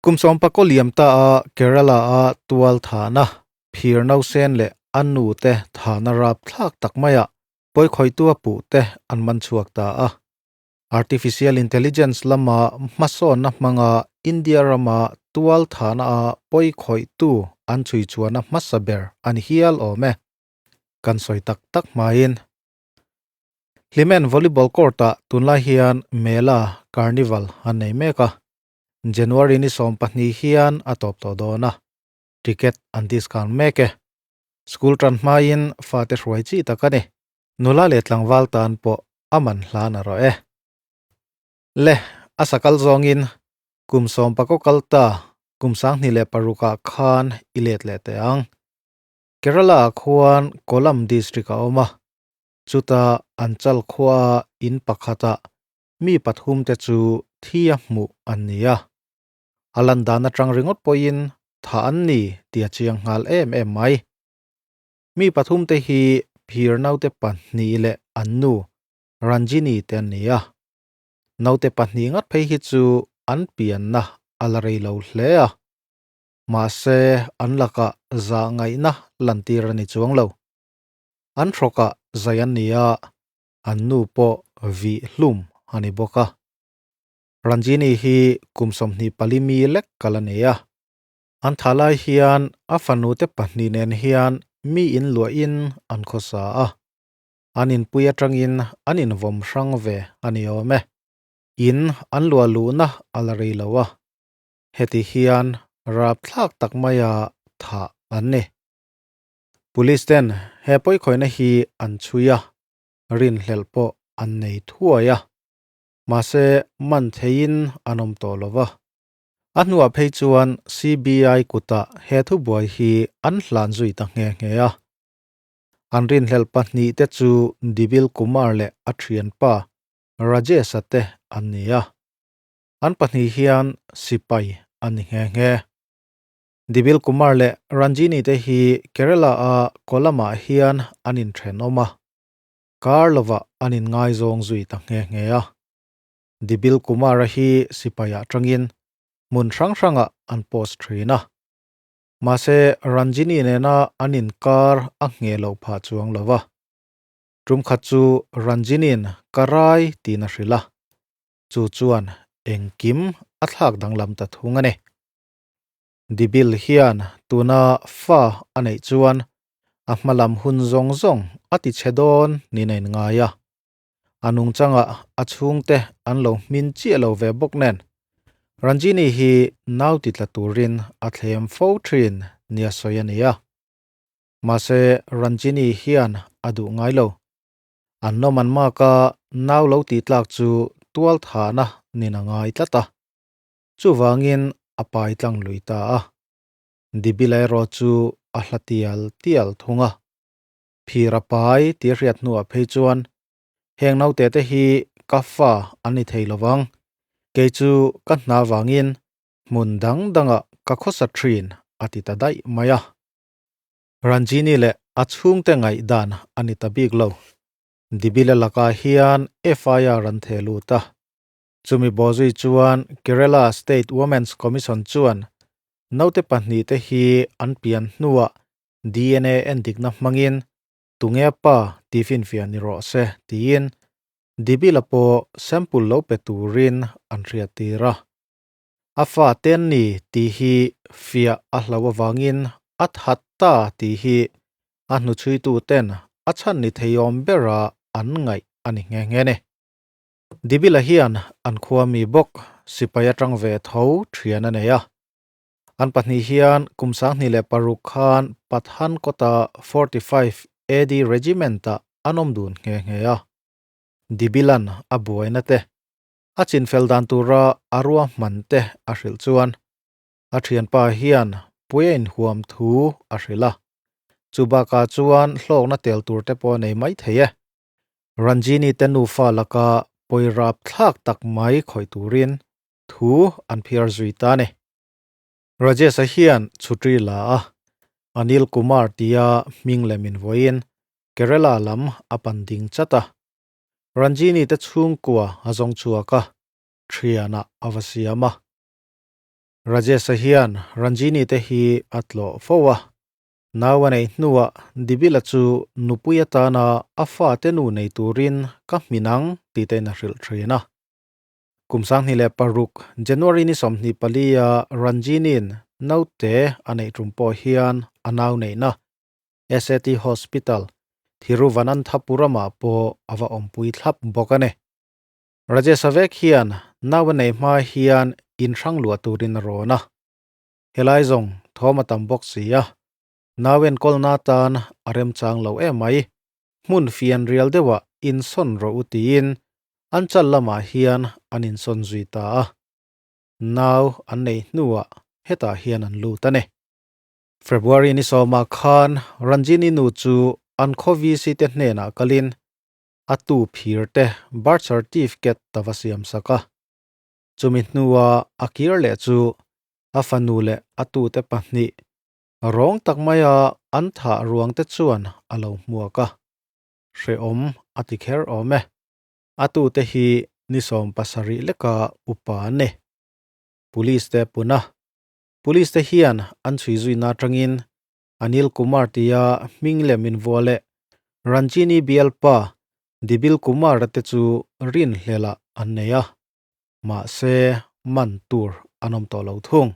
Kum sawmpakaw liam ta a Kerala a tual thahna, phir nausen leh a nu te thahna rapthlak tak maiah pawikhawihtu a puh te an man chhuak ta a. Artificial Intelligence lama hmasawnna hmanga India rama tual thahna a pawikhawihtu an chhui chuanna hmasa ber a ni hial awm e. Kan sawi tak tak hmain. Hlimen Volleyball Court-ah tunlai hian Mela, Carnival, an nei mek a. January ni 20 hian a tawp tawh dawn a, ticket an discount mek e. School tan hmain fate hruai chi tak a ni. Nula leh tlangval tan pawh a man hlan a rawh e. Le, a sakal zawngin kum 11 kal ta kum 2006ah khan i let leh teh ang. Kerala-ah khuan Kollam district a awm a, chuta Anchal khua in pakhatah mi pathum te chu thi a hmuh an ni a. A lan dan atang ringawt pawhin tha an ni tih a chiang nghal em em mai. Mi pathum te hi phir naute pahnih leh an nu Ranjini te an ni a. Naute pahnih ngat phei hi chu an pianna a la rei lo hle a. Mahse an lakah zah ngaihna lantir a ni chuang lo. An hrawkah zai an ni a, an nu pawh vih hlum a ni bawk a. Ranjini hi kum 24 mi lek kal a nei a. An tha lai hian a fanu te pahnih nen hian mi in luahin an khawsa a. An inpui atangin an invawm hrang ve a ni awm e. In an luah luhna a la rei lo a. Heti hian rapthlak tak maia thah an ni. Police ten he pawikhawihna hi an chhui a, rinhlelh pawh an nei thuai a. Mahse man theiin an awm tawh lo va. A hnuah phei chuan CBI kutah he thubuai hi an hlan zui ta nghe nghe a. An rinhlelh pahnih te chu Dibil Kumar leh a thianpa Rajesh-a te an ni a. An pahnih hian sipai an ni nghe nghe. Dibil Kumar leh Ranjini te hi Kerala-a Kollam-ah hian an inthenawm a, kar lovah an inngaizawng zui ta nghe nghe a. Dibil Kumar-a hi sipaiah tangin hmun hrang hrangah an post thin a. Mahse, Ranjini nena an inkar a ngheh loh phah chuang lo va. Tum khat chu Ranjini'n ka rai tiin a hrilh a, chu chuan engkim a thlak danglam ta thung a ni. Dibil hian tuna fa a neih chuan a hmalam hun zawng zawng a ti chhe dawn niin a inngai a. A nungchangah a chhungte an lo hmin chiah lo ve bawk nen Ranjini hi nau ti tla turin a thlem fo thin nia sawi a ni a. Mahse Ranjini hian a duh ngai lo. An nawm an mak a, nau lo tih tlak chu tual thahna nin a ngai tlat a. Chuvangin a pai tlang lui ta a. Dibila erawh chu a hla tial tial thung a. Phir a pai tih a hriat hnuah phei chuan heng naute te hi ka fa an ni thei lovang, kei chu ka hna vangin hmun dang dangah ka khawsa thin a ti ta daih mai a. Ranjini leh a chhungte ngaihdan a ni ta bik lo. Dibila lakah hian FIR an theh lut a. Chumi bawhzui chuan Kerala State Women's Commission chuan naute pahnih te hi an pian hnuah DNA endikna hmangin tunge pa tih finfiah ni rawh se tiin Dibila pawh sample lo pe turin an hriattir a. A fa ten ni tih hi fiah a hlo avangin a that ta tih hi a hnuchhuitu ten a chhan ni theiawm bera an ngaih a ni nghe nghe ni. Dibila hian an khua mi bawk sipai atang ve tho thian a nei a. An pahnih hian kum 2006 khan Pathankota 45 AD Regiment-ah an awm dun nghe nghe a. Dibilan a buaina te, a chinfel dan tura a ruahman te a hrilh chuan a thianpa hian pui a inhuam thu a hrilh a. Chubakah chuan hlawkna tel tur te pawh a nei maithei e. Ranjini te nufa laka pawirap thlak tak mai khawih turin thu an phiar zui ta a ni. Rajesh-a hian chhutri la a, Anil Kumar tia hming lem invawiin Kerala lam a pan ding chat a. Ranjini te chhungkua a zawng chhuak a, thianah a va siam a. Rajesh-a hian Ranjini te hi a tlawh fo a, nau a neih hnuah Dibila chu nupui atana a fate nu nei turin ka hmin ang tih te in a hrilh thin a. Kum 2006 January ni 24 a Ranjini'n naute a neih tum pawh hian a nau neihna SAT Hospital, Thiruvananthapuram-ah pawh a va awmpui thlap bawk a ni. Rajesh-a vek hian nau a nei hma hian in hrang luah turin a rawn a. Helai zawng thawm a tam bawk si a, nau enkawlna atan a remchang lo em mai. Hmun fian rial deuhah insawn rawh u tiin an chal lamah hian an insawn zui ta a. Nau an nei hnuah hetah hian an lut a ni. February ni sawmah khan Ranjini nu chu an khaw VC te hnenah kalin a tu phir te birth certificate ta va siam sak a. Chumi hnua a kir leh chu a fanu leh a tute pahnih rawng tak maia an thah ruang te chuan a lo hmuak a. Hrehawm a ti kher awm e. A tute hi ni 70 leka upa an ni. Police te pun a. Police te hian an chhui zuina atangin Anil Kumar tia hming lem invuah leh Ranjini bialpa Dibil Kumar-a te chu rinhlelah an nei a, mahse man tur an awm tawh lo thung.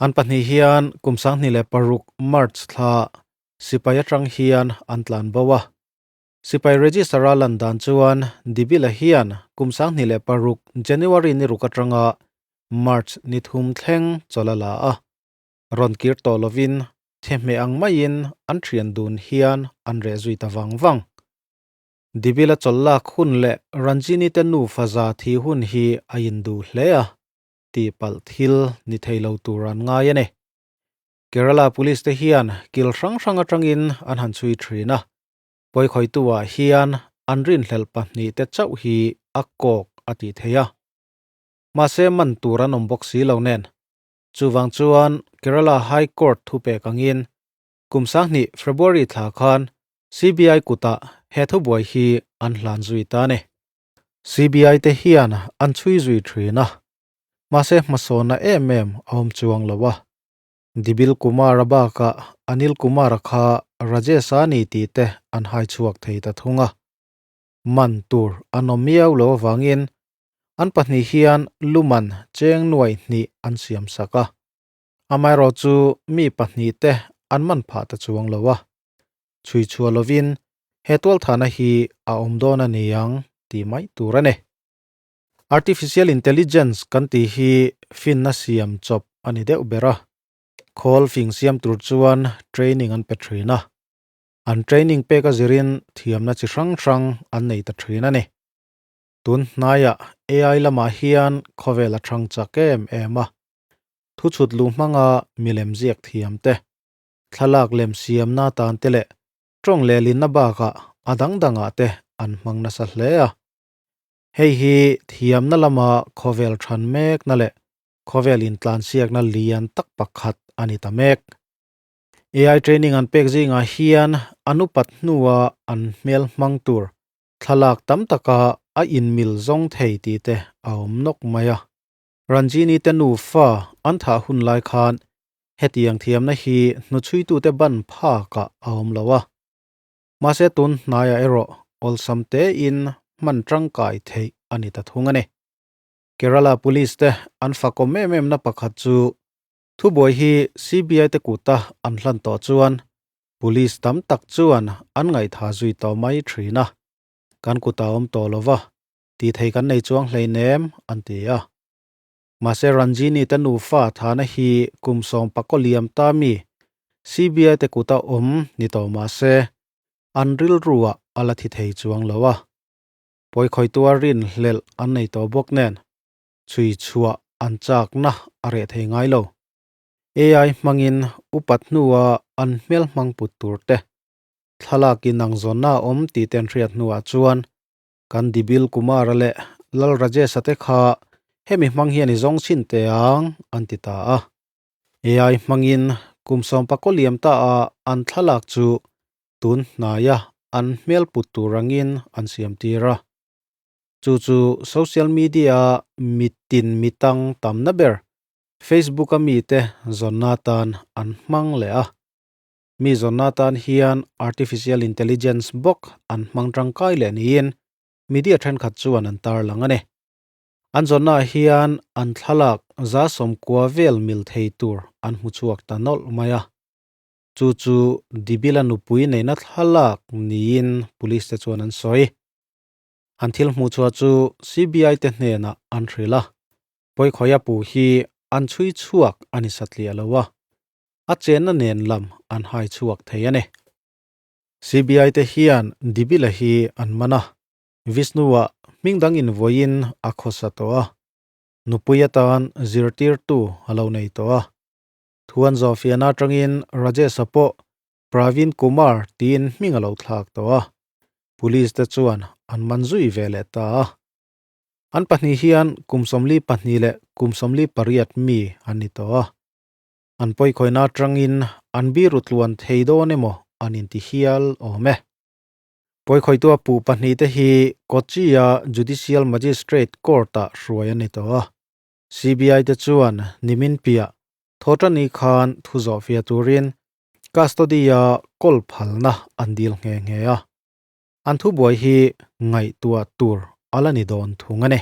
An pahnih hian kum 2006 March thla sipai atang hian an tlan bo a. Sipai register-a lan dan chuan Dibila hian kum 2006 January ni ruk atanga March ni thum thleng chawlh a la a. Rawn kir tawh lovin thehmeh ang maiin an thian dun hian an reh zui ta vang vang. Dibila chawlh lak hun leh Ranjini te nufa za thi hun hi a induh hle a, tihpalh thil ni thei lo tur an ngai a ni. Kerala Police te hian kil hrang hrang atangin an han chhui thin a, pawikhawihtu-ah hian an rinhlelh pahnih te chauh hi a kawk a tih theih a. Mahse man tur an awm bawk si lo nen. Chuvang chuan Kerala High Court thupek angin kum 2000 February thla khan CBI kutah he thubuai hi an hlan zui ta a ni. CBI te hian an chhui zui thin a, mahse hmasawnna em em a awm chuang lo a. Dibil Kumar-a bakah Anil Kumar-a kha Rajesh-a ni tih te an hai chhuak thei ta thung a. Man tur an awm miau lo avangin an pahnih hian luman cheng nuai hnih an siam sak a. Amaherawh chu mi pahnih te an man phah ta chuang lo a. Chhui chhuah lovin he tualthahna hi a awm dawn a ni ang tih mai tur a ni. Artificial Intelligence kan tih hi finna siam chawp a ni deuh ber a. Khawl fing siam tur chuan training an pe thin a. An training pek a zirin thiamna chi hrang hrang an nei ta thin a ni. Tun hnaiah AI lamah hian khawvel a thang chak em em a. Thuchhut luh hmanga milem ziak thiam te, thlalak lem siamna atan te leh tawng lehlinna bakah a dang dangah te an hmang nasa hle a. Hei hi thiamna lama khawvel than mekna leh khawvel intlansiakna lian tak pakhat a ni ta mek. AI training an pek zingah hian an upat hnua an hmel hmang tur thlalak tam taka a inmil zawng thei tih te a awm nawk mai a. Ranjini te nufa an thah hun lai khan hetiang thiamna hi hnuchhuitute ban phakah a awm lo a. Mahse tun hnaiah erawh awlsam tein hman tangkai theih a ni ta thung a ni. Kerala Police te an fakawm em em na pakhat chu thubuai hi CBI te kuta an hlan tawh chuan Police tam tak chuan an ngaihthah zui tawh mai thin a, kan kuta awm tawh lova tih thei kan nei chuang hleinem an ti a. Mahse Ranjini te nufa thana hi kum 10 liam ta mi CBI te kuta awm ni tawh mahse an rilruah a la thi thei chuang lo a. Pawikhawihtua rinhlelh an nei tawh bawk nen chhui chhuah an chakna a reh thei ngai lo. AI hmangin upat hnua an hmel hmang put tur te, thlalak inang zawnna a awm tih te an hriat hnuah chuan kan Dibil Kumar-a leh Lal Rajesh-a te kha hemi hmang hian i zawng chhin teh ang an ti ta a. AI hmangin kum 14 liam ta a an thlalak chu tun hnaia an hmel put tur angin an siam tir a. Chu chu social media-a mitin mitang tamna ber. Facebook-a mite zawnna atan an hmang leh a. Mi zawnna atan hian artificial intelligence bawk an hmang tangkai leh niin media thenkhat chuan an tarlang a ni. An zawnnaah hian an thlalak 190 vel mil thei tur an hmu chhuak ta nawlh mai a. Chu chu Dibila nupui neihna thlalak niin police te chuan an sawi. An thil hmuh chhuah chu CBI te hnenah an hrilh a, Pawikhawia pu hi an chhui chhuak a ni satliah lo a, a chenna nen lam an hai chhuak thei a ni. CBI te hian Dibila hi an man a, Vishnu-ah hming dang invawiin a khawsa tawh a, nupui atan zirtirtu a lo nei tawh a. Thuan zawhfiahna atangin Rajesh-a pawh Praveen Kumar tiin hming a lo thlak tawh a, police te chuan an man zui ve leh ta a. An pahnih hian kum 42 leh kum 48 mi an ni tawh a. An pawikhawihna atangin an biru tluan thei dawn emaw an inti hial awm e. Pawikhawihtua puh pahnihte hi Kochi-a Judicial Magistrate Court-ah hruai an ni tawh a. CBI te chuan nimin piah Thawṭani khan thu zawhfiah turin custody-a kawl phalna an dil nghe nghe a. An thubuai hi ngaihtuah tur a la ni dawn thung a ni.